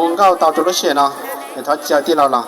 Hu nkauj tau rau lub sij hawm no, thov caw tij laug los.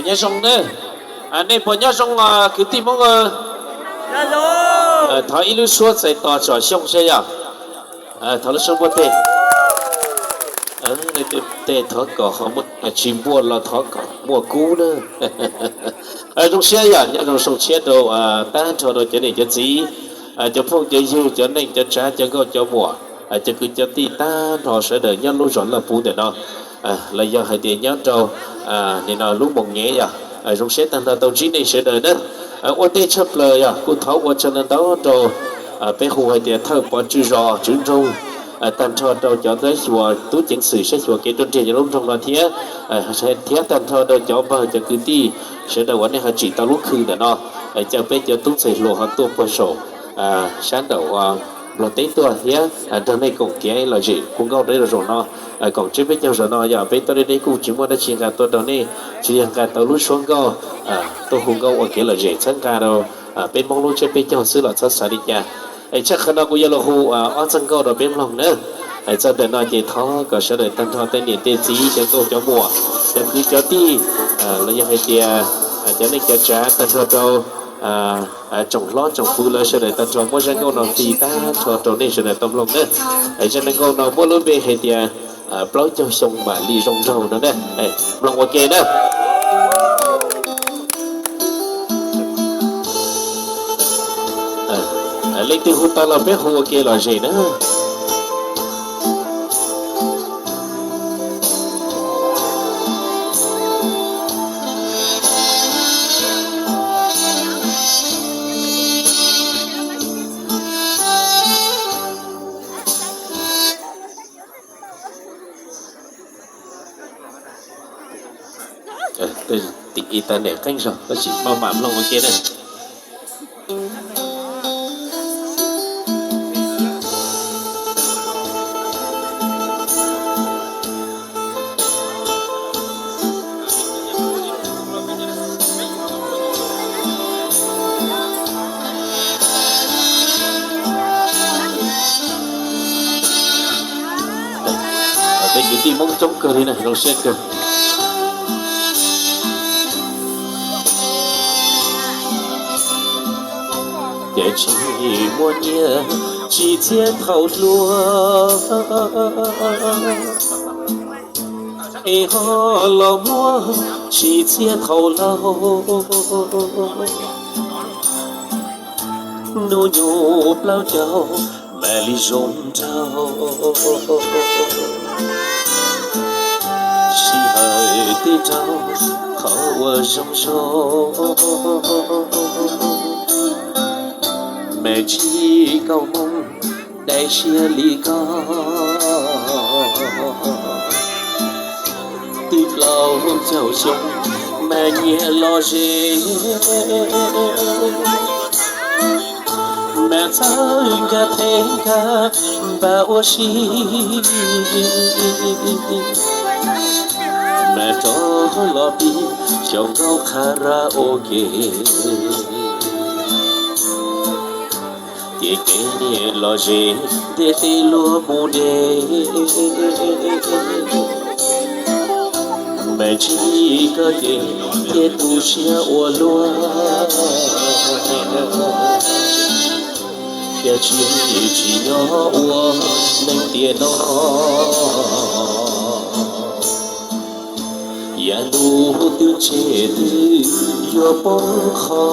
Nyob zoo na, nej puas nyob zoo kwv tij Hmoob? Thov ib lub suab txais tos tsom xyoo saib yog. Thov lub suab npuaj teg. Tej thov kom ho muaj, tsis npuaj los thov kom muaj kub na. Zoo siab yog nyob zoo xyoo tshiab rau tag nrho rau cov niam cov txiv, cov phooj cov ywg, cov neej cov tsav, cov nkauj cov muam, cov kwv cov tij tag nrho sawv daws nyob lub zos Laj Puv ntawm no, los yog hais tias nyob rau nim no lub Moos Nyev yog. Zoo siab tag nrho tau ntsib nej sawv daws na. Ua ntej tshaj plaws yog kuj thov ua tsaug ntau ntau rau peb hu hais tias thawj pov tswj zos tswv nroog, tag nrho rau cov ntxhais xyuas tub ceev xwm saib xyuas kev ruaj nriag nyob lub nroog no thiab, thiab tag nrho rau cov npawg cov kwv tij sawv daws uas nej ho tsim tau lub khw ntawm no, caw peb cov tub ntxhais hluas ho tuaj puag saum sab nraum nplog teb tuaj thiab nrog nej koom kev lom zem hu nkauj rau zaum no. Koom tsiab peb caug zaum no yog peb tuaj deb deb kuj tsis muaj dab tsi nqa tuaj rau nej, tsuas yog nqa tau lub suab nkauj tuaj hu nkauj ua kev lom zem txhawb nqa rau peb Hmoob lub tsiab peb caug xwb los txhob xav li cas. Es tshaj qhov no kuv yuav los hu ob txoj nkauj rau peb mloog na. Txog ntawm no ces thov kom sawv daws tag nrho tej niam tej txiv cov nkauj cov muam cov kwv cov tij los yog hais tias cov neej cov tsav tag nrho rau tsoom hlob tsoom fwv lawv sawv daws tag nrho muab zaj nkauj no fij tag nrho rau nej sawv daws tau mloog na. Zaj nkauj no muab lub npe hais tias plaub caug xyoo mam li zoo nraug no na. Mloog ua ke na. Leej twg hu tau los peb hu ua ke lom zem na. Tim internet qeeb zog tab sis maj mam mloog ua ke na. Peb kwv tij Hmoob coob kawg li na, zoo siab kawg. Ces tsis muaj nyiaj tsis txiaj thaum hluas, es ho los muaj tsis txiaj thaum laus. Hnub nyoog plaub caug mam li zoo nraug, sij hawm twb raug qhov uas zoo zoo. Mas tsis kaum moo daim siab li koj, twb plaub caug xyoo mas nyiaj los ze, mas txawj nkag thev nkag npam ua si, mas rov los pib xyaum nkauj qha ra ua ke. Ces kev nyiam los ze ntiaj teb luag mus de, mas tsis koj ces thiaj tu siab ua luaj, thiaj tsis tsis nyob ua neeg tiam no. Yav ntuj twb tseg twb yuav poob qho,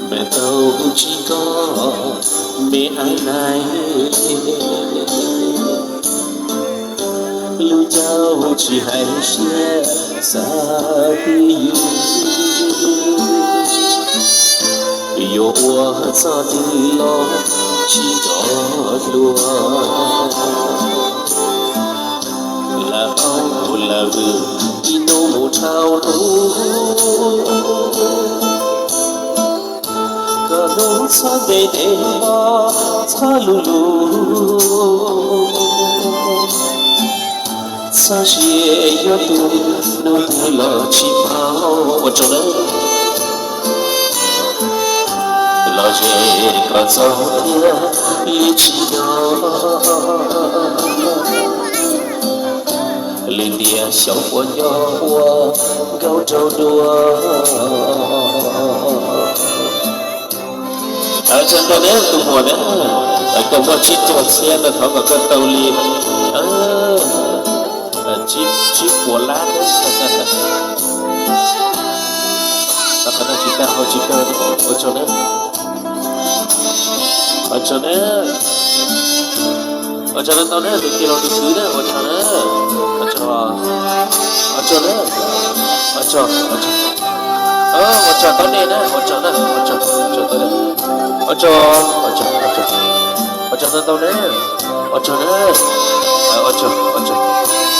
mas tau tsis koj me ab nai, lub caug tsis hais siab xav twj ywm. Yuav ua txoj twg los tsis rov hlua, lam qau lam vwm ib hnub mus dhau hnub. Koj hnub txhob ntev ntev hmo, txhob luv luv, txhob sia yuav tu hnub twg los tsis paub. Ua tsaug na. Los ze kom txaus thiab li tsis nyob, lwm tiam xyaum puas nyob ua nkauj raug dua. Tsaug ntau na tus muam na, koj muaj tsib puas txhiab ntawd thov kom koj tau li tsib puas lab. Qhov no tsis tag hau tsis kawg, ua tsaug na. Ua tsaug na. Ua tsaug ntau na tus tij laug tus kwv na, ua tsaug na. Ua tsaug, ua tsaug na. Ua tsaug, ua tsaug, ua tsaug tau nej na, ua tsaug na, ua tsaug, ua tsaug tau nej. Ua tsaug, ua tsaug, ua tsaug, ua tsaug ntau ntau na. Ua tsaug na. Ua tsaug, ua tsaug,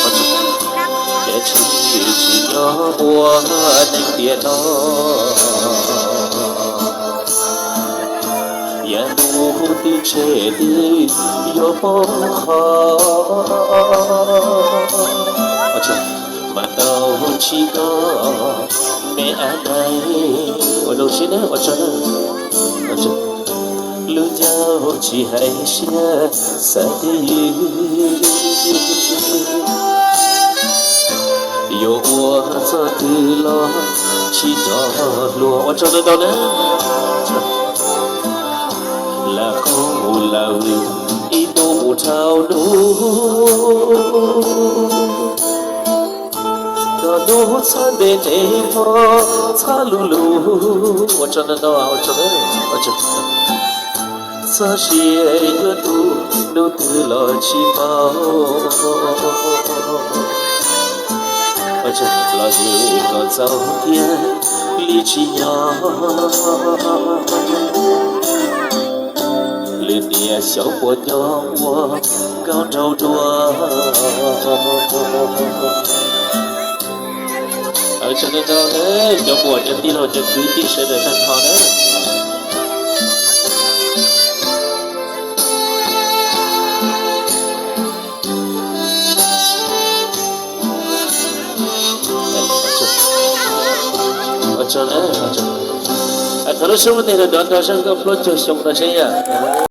ua tsaug. Ces tsis tsis nyob ua neeg tiam no. Yav ntuj twb tseg twb yuav poob qho, mas tau tsis koj me ab nai. Ua zoo siab na, ua tsaug na. Lub caug tsis hais siab xav twj ywm, yuav ua txoj twg los tsis rov hlua. Ua tsaug ntau ntau na. Lam qau lam vwm ib hnub mus dhau hnub, koj hnub txhob ntev ntev hmo, txhob luv luv. Ua tsaug ntau ntau, ua tsaug, ua tsaug. Txhob sia yuav tu hnub twg los tsis paub. Ua tsaug, los ze kom txaus thiab li tsis nyob, lwm tiam xyaum puas nyob ua nkauj raug dua. Tsaug ntau ntau na cov muam cov tij laug cov kwv tij sawv daws tag nrho na. Ua tsaug na, ua tsaug. Thov lub suab muab tes los dov nrog zaj nkauj plaub caug xyoo no seb yom.